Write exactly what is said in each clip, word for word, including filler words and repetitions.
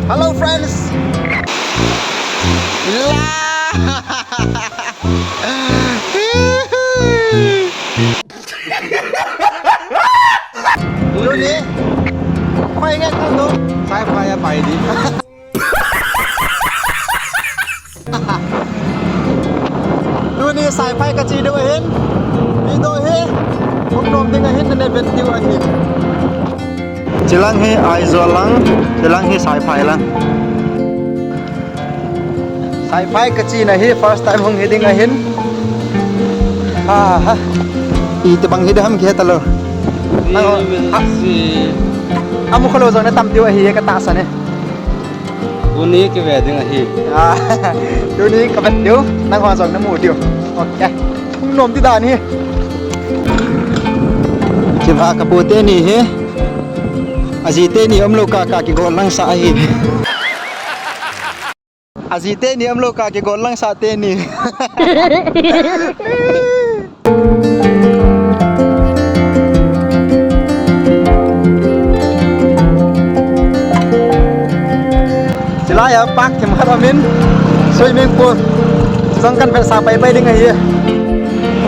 Hello friends. La. Tuni, pai nge kanu. Sai pai a pai di. Tuni saiphai kache diu ahin. Video hi hung nom ding ahin, nana vet diu ahin. Chilang hi Aizawl lang, chilang hi saiphai lang. Saiphai kachena hi first time hung hi ding ahin. Ha ha. Itobang hi ding ham kihe talou. Amu khalou jong natam diu ahi katahsan e. Tuni kive ding ahi. Ah, tuni kavet diu, nangho jong namu diu. Okay. Hung nom ti dan hi. Chiva kapu teni hi. Aji teni umlou kah kah kigol langsah ahi. Aji teni umlou kah kigol langsah teni. Chulai a park themkhat aumin, swimming pool. Jong kan vetsah paipai ding ahi.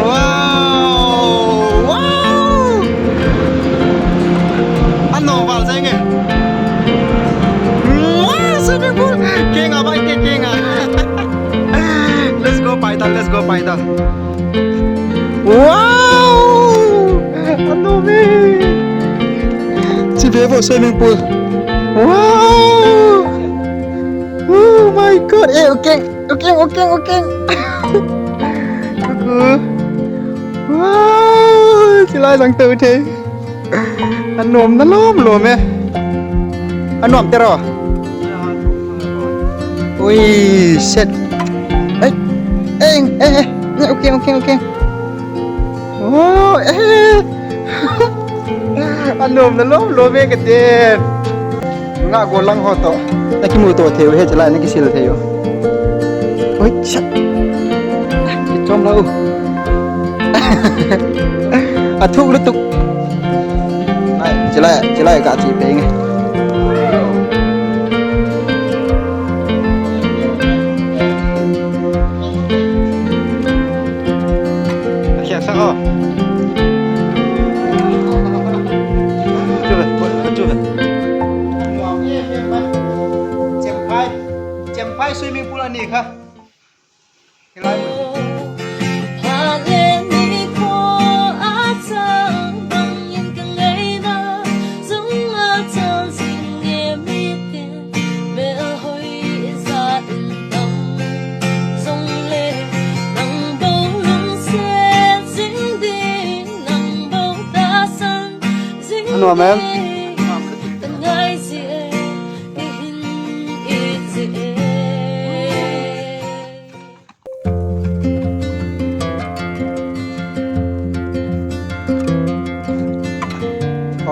Wow! Wow! Anom val jeng e. Wow, swimming pool. Kenga bai te, kenga. Let's go, pai ta, let's go, pai ta. Wow! Anom e. Chi ve vo swimming pool. Wow! Oh my God. Eh, okay. Okay, okay, okay. Wow, chulai jang tou thei. Anom na lom lom e. Anom tero. Ui, set. Eh, eh, eh, eh. Okay, okay, okay. Oh, eh. Anom na lom lom e katin. Nga golang ho to. Nakimuto thei u he, chulai nakisil thei u. Oi, shat. Kichom lou. Athuk lutuk. Ai, chulai, chulai kache pei nge. Akhiak sak o. Chu ve, chu ve. Chemphai, Chemphai swimming pool ani kha. Hilai mun. Anom em?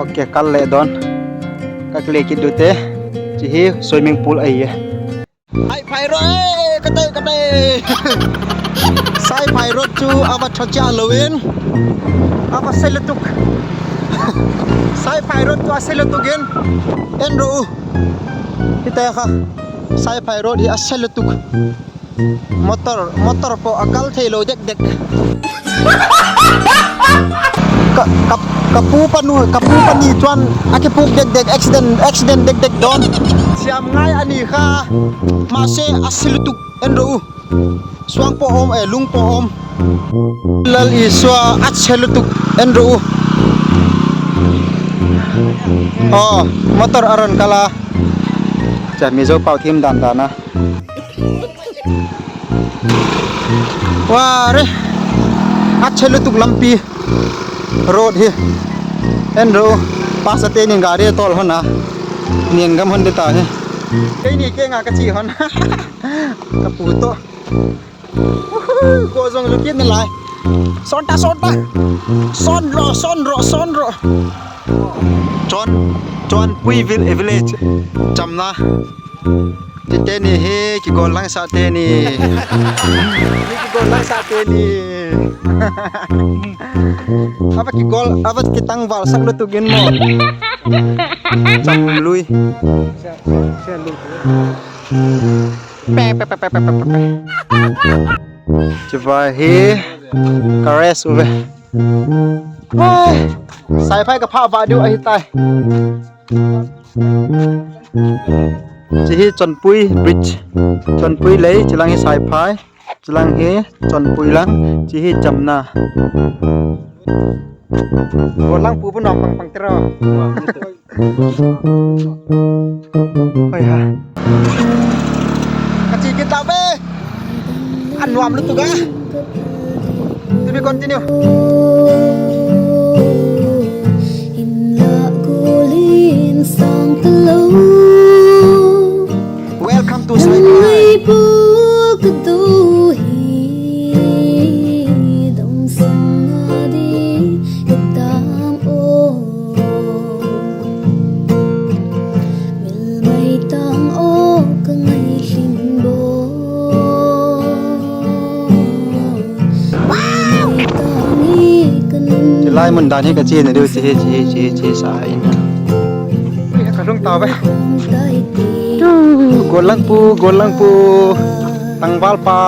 Ok, kal le don. Ka kile kit dute. Chi hi swimming pool ahi e. Saiphai road, eh, kate, kate. Saiphai road chu ava thacha louvin. Ava se lutuk. Saiphai road chu ase lutuk in. En ro u. Hite kha. Saiphai road hi ase lutuk. Motor, motor po akal thei lou dek dek. Ka, ka, kapu panu, kapu pani chuan akipuk dek dek, accident, accident dek dek don. Siam ngai ani kha. Mahse, ase lutuk en ro u. Suang po om, eh, lung po om. Lal Isua, ase lutuk en ro u. Oh, motor aron kala. Cha, Mizo pau thim dan dan a. Wa re. Ase lutuk lampi. Road hi. En ro. Pasa te ni gari tol hon a. Nian gam hon de ta hi. Keini kenga kache hon. Kapu to. Ko jong lu kit nalai. Son ta, son ta. Son ro, son ro, son ro. Chon, Chonpui vil-, village. Chamna. Tite ni hi, kigol langsah te ni. Kigol langsah te ni. Ava kigol, ava kitangval sak lutuk in mo. Chamlui. Pe, pe, pe. Chibai hi ka rest uve. Ai, saiphai ka phah vah diu ahitai. Chi hi Chonpui Bridge. Chonpui lei, chilang hi saiphai. Chilang hi Chonpui lang, chi hi Jamna. Golang pu pu nom pang pang tero. Hoi ha. Ka chi kit tau be. An nuam lutuk a. To be continue. Inla gulin sang talo. Welcome to Saiphai. Chilai mun dan hi ka chi na diu chi hi, chi hi, chi hi, chi sa in. Ka lung tau ve. Tu, golang pu, golang pu. Tangval pa.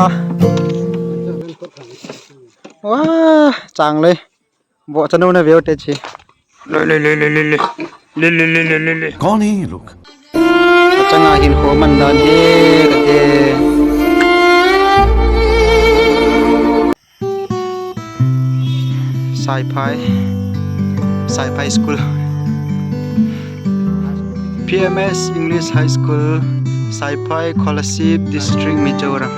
Wah, chang lei. Bo chanu na veu te chi. Le, le, le. Kaun hai ye log? Achanga hin kho man dan hi ka te. Saiphai. Saiphai School. P M S English High School, Saiphai, Kolasib District, Mizoram.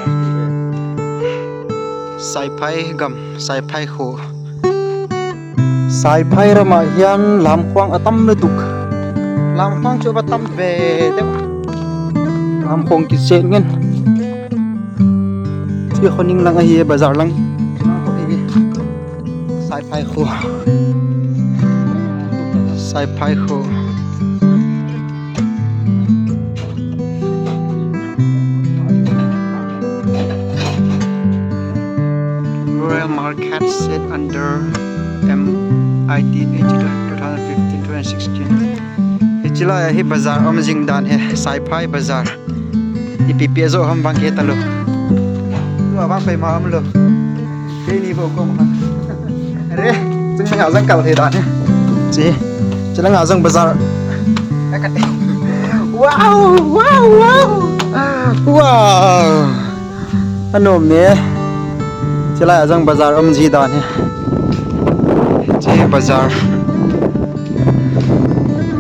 Saiphai gam, Saiphai kho. Saiphai rama hian lamkhwang a tam lutuk. Lamkhwang chu a tam ve deuh. Lamkhwang kiset ngen. Chi kho ning lang ahi, bazar lang. Saiphai kho. Saiphai kho. Royal Market set under M I D H two thousand fifteen, twenty sixteen. Hichi lai hi bazar um jing dan hi, Saiphai bazar. Ipi pi a jo ham vang ke ta lo. Tu a vang pai ma am lo. Keini bo ko ma. Are, chung ma jang kal thei dan hi. Chi. Chi lang a jang bazar. Wow, wow, wow. Wow. Anom ne. Chi lai a jang bazar um ji dan hi. Chi bazar.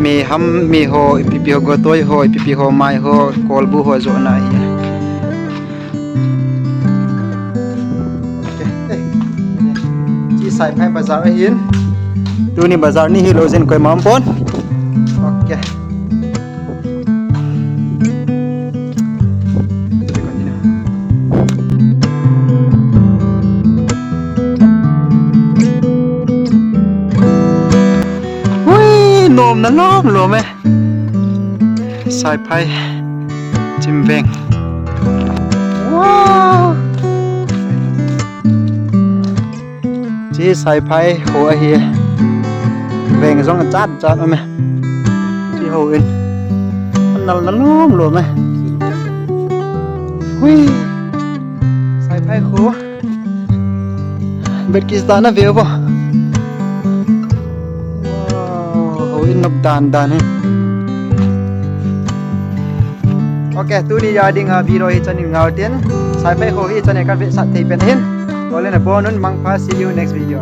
Mi ham, mi ho, ipi pi ho, gotoi ho, ipi pi ho, mai ho, kolbu ho, jo na hi. Chi Saiphai bazar ahin. Tuni bazar ni hi lo jin koima um pon. Okay. Hui, nom na lom lom e. Saiphai Chimveng. Wow. Chi Saiphai kho ahi. Veng jong a chat chat um e. Chi ho in. An nal na lom lom e. Hui. Saiphai kho. Bet kis dan a view bo. Wow, ho in nop dan dan hi. Okay, tuni a ding a video hi chan in ngau tin. Saiphai kho hi chan e ka vetsah thei pen hin. Ole na bon un mangpha, see you next video.